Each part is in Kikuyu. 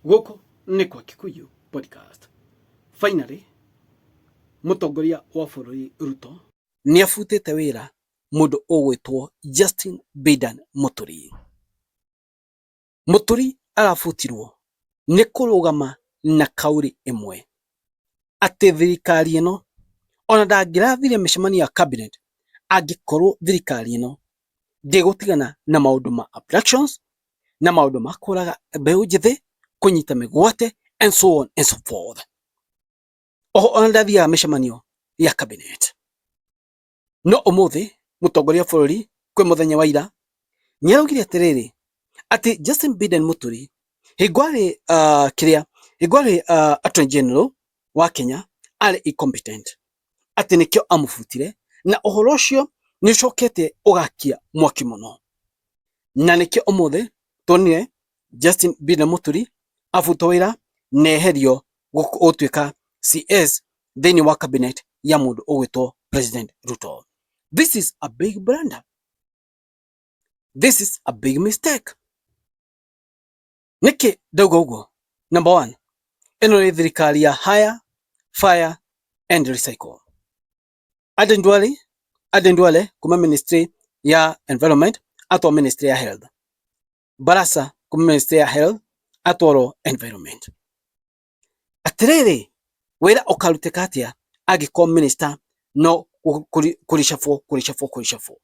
Gũkũ nĩ kwa Kikuyu Podcast. Finally, mũtongoria wa bũrũri Ruto nĩ abutĩte wĩra mũndũ ũgwĩtwo Justin Bidan Mũturi. Mũturi arabutirwo nĩ kũrũgama na kaũri ĩmwe atĩ thirikari ĩno ona ndangĩrathire mĩcemanio ya cabinet angĩkorwo thirikari ĩno ndĩgũtigana na maũndũ ma abductions na maũndũ ma kũraga mbeũ njĩthĩ, kũnyita mĩgwate and so on and so forth. Oho ona ndathiaga mĩcemanio ya cabinet. No ũmũthĩ mũtongoria wa bũrũri kwĩ mũthenya wa ira nĩ araugire atĩrĩrĩ atĩ Justin Biden Mũturi hingo arĩ kĩrĩa hingo arĩ Attorney General wa Kenya arĩ incompetent atĩ nĩkĩo amũbutire na ũhoro ũcio nĩ ũcokete ũgakia mwaki mũno na nĩkĩo ũmũthĩ tuonire Justin Biden Mũturi abutwo wĩra na eherio gũtuĩka CS thĩinĩ wa cabinet ya mũndũ ũgwĩtwo President Ruto. This is a big blunder. This is a big mistake. Nĩkĩ ndauga ũguo? Number one, ĩno nĩ thirikari ya hire, fire and recycle. Aden Duale, Aden Duale kuma ministry ya environment atwa ministry ya health. Barasa kuma ministry ya health atwarwo environment. Atĩrĩrĩ, wĩra ũkarutĩka atĩa angĩkorwo minister no kũricabwo kũricabwo kũricabwo?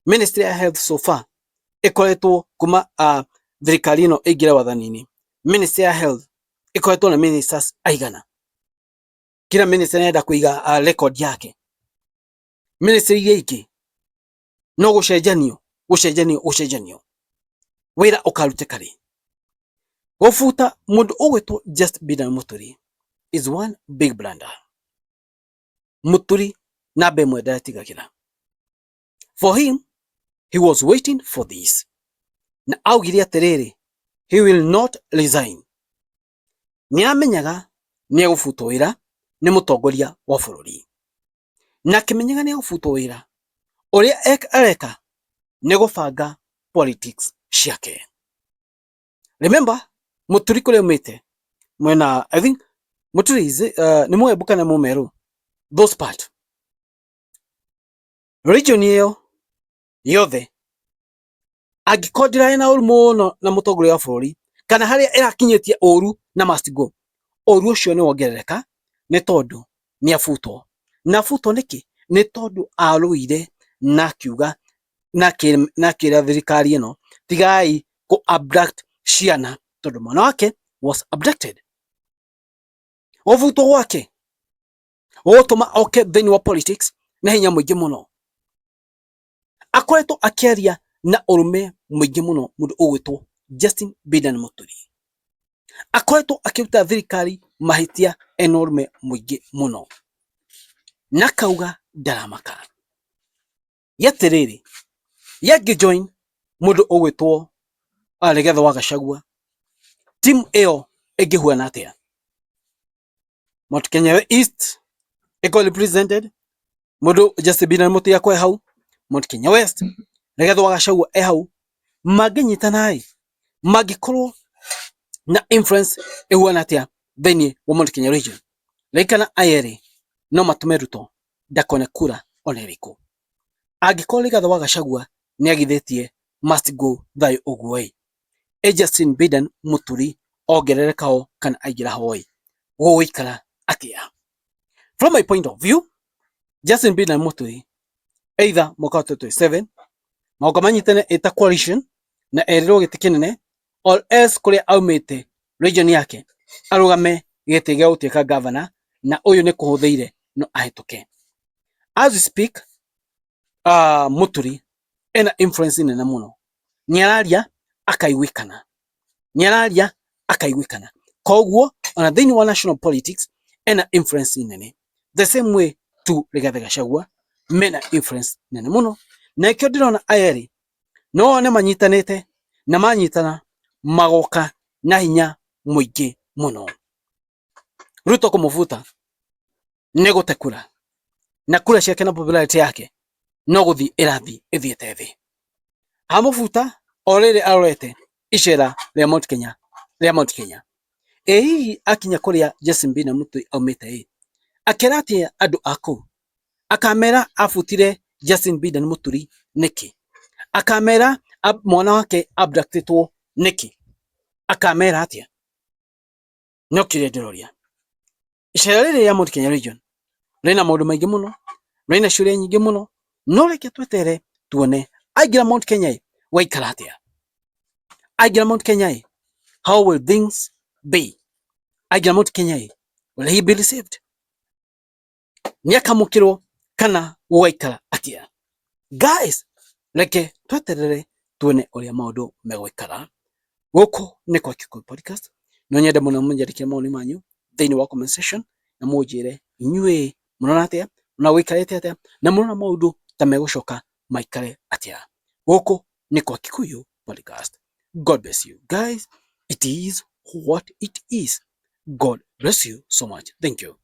Ministry ya health so far ĩkoretwo kuma thirikari ĩno ĩingĩre wathani-inĩ, ministry ya health ĩkoretwo na ministers aigana? Kila minister nĩarenda kũiga record yake. Ministry iria ingĩ no gũcenjanio gũcenjanio gũcenjanio, wĩra ũkarutĩka rĩ? Gũbuta mũndũ ũgwĩtwo Just Bidan Mũturi is one big blunder. Mũturi namba ĩmwe ndatigagĩra. For him, he was waiting for this. Na augire atĩrĩrĩ, he will not resign. Nĩ amenyaga nĩ egũbutwo wĩra nĩ mũtongoria wa bũrũri. Na akĩmenyaga nĩ egũbutwo wĩra, ũrĩa areka nĩ gũbanga politics ciake. Remember, Mũturi kũrĩa aumĩte mwena, I think Mũturi is nĩ Mũembu kana Mũmerũ, those part. Region ĩyo yothe angĩkorwo ndĩrarĩ na ũru mũno na mũtongoria wa bũrũri kana harĩa ĩrakinyĩtie ũru na must go, ũru ũcio nĩ wongerereka nĩ tondũ nĩ abutwo. Na abutwo nĩkĩ? Nĩ tondũ arũire na akiuga na akĩra thirikari ĩno tigai kũ abduct ciana tondũ mwana wake was abducted. Gũbutwo gwake gũgũtũma oke thĩinĩ wa politics na hinya mũingĩ mũno. Akoretwo akĩaria na ũrũme mũingĩ mũno mũndũ ũgwĩtwo Justin Bidan Mũturi. Akoretwo akĩruta thirikari mahĩtia ena ũrũme mũingĩ mũno na akauga ndaramaka. Gĩatĩrĩrĩ, ye angĩ join mũndũ ũgwĩtwo Rigathĩ wa Gachagua, timu ĩyo ĩngĩhuana atĩa? Mount Kenya East ĩkorwo represented mũndũ Justin Bieber Mũturi akorwo e hau, Mount Kenya West Rigathĩ wa Gachagua e hau, mangĩnyitana ĩ, mangĩkorwo na influence ĩhuana atĩa thĩinĩ wa Mount Kenya region? Ririkana aya erĩ no matũme Ruto ndakone kura ona ĩrĩkũ. Angĩkorwo Rigathĩ wa Gachagua nĩ agithĩtie must go thayũ ũguo ĩ, ĩ Justin Biden Mũturi ongerereka ho kana aingĩra ho ĩ, gũgũikara atĩa? From my point of view, Justin Biden Mũturi either mwaka wa 2027 magoka manyitane ĩta coalition na erĩrwo gĩtĩ kĩnene or else kũrĩa aumĩte region yake arũgame gĩtĩ gĩa gũtuĩka governor na ũyũ nĩ kũhũthĩire no ahĩtũke. As we speak, Mũturi ena influence nene mũno, nĩ araria akaiguĩkana, nĩ araria akaiguĩkana, koguo ona thĩinĩ wa national politics ena influence nene, the same way tu Rigathĩ Gachagua mena influence nene mũno, na nĩkĩo ndĩrona aya erĩ no wone manyitanĩte na manyitana magoka na hinya mũingĩ mũno. Ruto kũmũbuta nĩ gũte kura na kura ciake na popularity yake no gũthiĩ ĩrathiĩ ĩthiĩte thĩ. Amũbuta o rĩrĩ arorete icera rĩa Mount Kenya rĩa Mount Kenya. Ĩ hihi akinya kũrĩa Justin Bieber Mutui aumĩte ĩ, akera atĩa andũ a kũu? Akamera abutire Justin Bieber Muturi nĩkĩ? Akamera mwana wake abductĩtwo nĩkĩ? Akamera atĩa? No kĩrĩa ndĩroria, icera rĩrĩ rĩa Mount Kenya region rĩna maũndũ maingĩ mũno, rĩna ciũria nyingĩ mũno, no reke twetere tuone aingĩra Mount Kenya ĩ gwaikara atĩa? Aingĩra Mount Kenya ĩ how will things be? Aingĩra Mount Kenya ĩ will he be received? Nĩakamũkĩrwo kana gũgaikara atĩa? Guys, reke tweterere tuone ũrĩa maũndũ megũikara. Gũkũ nĩ kwa Kikuyu Podcast. No nyende mũno mũnyandĩkĩre mawoni manyu thĩinĩ wa comment section na mũnjĩre inyuĩ mũrona atĩa na gũikarĩte atĩa na mũrona maũndũ ta megũcoka maikare atĩa. Gũkũ nĩ kwa Kikuyu Podcast. God bless you guys. It is what it is. God bless you so much. Thank you.